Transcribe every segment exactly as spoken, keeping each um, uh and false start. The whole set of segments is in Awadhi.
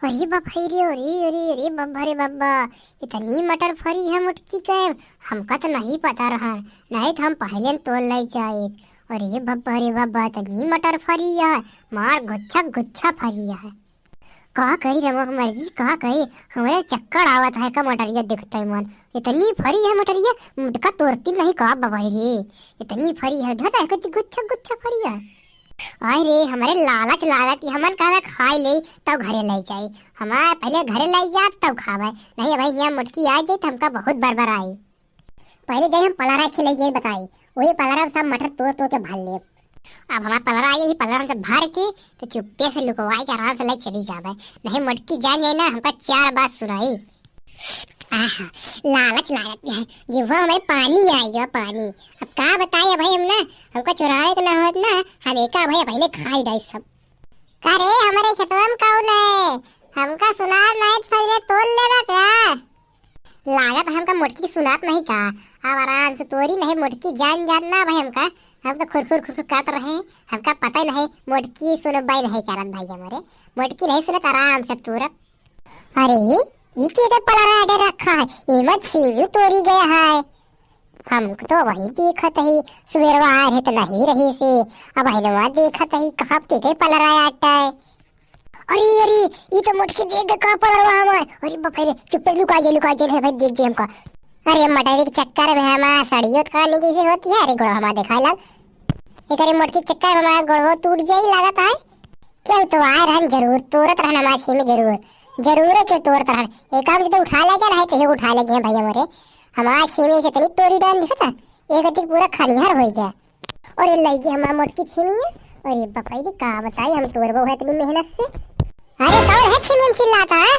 अरे बाप रे, अरे, अरे, अरे बाबा रे बाबा, इतनी मटर फरी है मोटकी के, हमका तो नहीं पता रहा, नहीं तो हम पहले न तोड़ ले जाइत। अरे बाबा रे बाबा, इतनी मटर फरी है, मार गुच्छा गुच्छा फरी है। का करी रवा हमार जी, का करी, हमरे चक्कर आवत है का मटरिया देखते मन, इतनी फरी है मटरिया, मोटका तोड़ती नहीं का बाबा रे, इतनी फरी है, धत है कति गुच्छा गुच्छा फरी है। आय रे, हमरे लालच लागत कि हमन कहवे खाई ले, तब घरे ले जाई। हमार पहले घरे ले जाब, तब खावे। नहीं भाई, यहाँ मोटकी आ जाई, तो हमका बहुत बरबर आई। पहले जाई हम पलरा खिलाई जाई बताई, वही पलरा में सब मटर तोड़ तोड़ के भर लेब। अब हमार पलरा आई, यही पलरा से भर के, तो चुप्पे से लुकवाई के आराम से ले चली जावे। नहीं मोटकी जान जाई ना, हमका चार बात सुनाई। आहा, लालच लागत है, जिभवा में पानी आइगा, पानी। अब का बताई भाई हम ना, हमका चुरावे के ना होत ना, हम एका भाई पहले खाई डाई सब। का रे, हमरे खेतवा में कौन है? हमका सुनात नहीं, तो समझे तोड़ लेबा का? लागत हमका मोटकी सुनात नहीं का? अब आराम से तोरी नहीं, मोटकी जान जात ना भाई हमका। हम तो खुरखुर खुरखुर करत रहे, हमका पता ही नहीं मोटकी सुनबाई नहीं करत भाई हमरे। मोटकी नहीं सुनत, आराम से तोरब। अरे, ई के तो पलरा आडे रखा है, एमा छीमी तोरी गया है। हम तो वही देखत ही, सुबेरवा आए है तो नहीं रही से, अब हिनवा देखत ही, कहाँ के के पलरा आटा है। अरे, अरे, ई तो मोटकी देख के का पलरवा हमार। अरे बाप रे, चुप्पे लुका जे, लुका जे, है भाई, देख जे हमका। अरे मटरी के चक्कर में हमार सड़ियो तो कानी कैसे होती है, अरे गोड़ो हमार देखा लग। एकरे मोटकी के चक्कर में हमार गोड़ो टूट जाई लागत है। केहू तो आए रहन जरूर, तोरत रहन हमार छीमी जरूर, जरूर केहू तोरत रहन। एक काम से तो उठा ले जा, नहीं तो ये उठा ले जे भैया मोरे। हमार छीमी से इतनी तोरी डाल दिखता, एक अतिक पूरा खनिहर हो गया। अरे लई के हमार मोटकी छीमी है। अरे बाप रे, का बताई, हम तोरबो है इतनी मेहनत से। अरे कौन है छीमी में चिल्लाता है?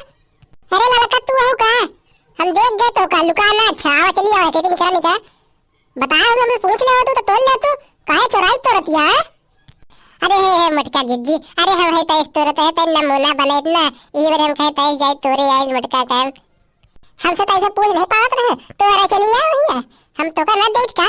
अरे लड़का तू हो का? हम देख गए तो का लुकाना, अच्छा आवा चली आवा, कहते निकरा निकरा। बताओ, हमसे पूछ ले तू तो तोड़ ले तू, काहे चोराई तोरतिया है? अरे हे, हे मोटका जिज्जी, अरे हम है तैस तोरत है, तै नमूना बने इतना, ई बार हम कहे तैस जाई तोरे आइल मोटका टाइम। हमसे तो ऐसे पूछ नहीं पावत रहे, तोरा चली आओ हिया, हम तो का ना देत का?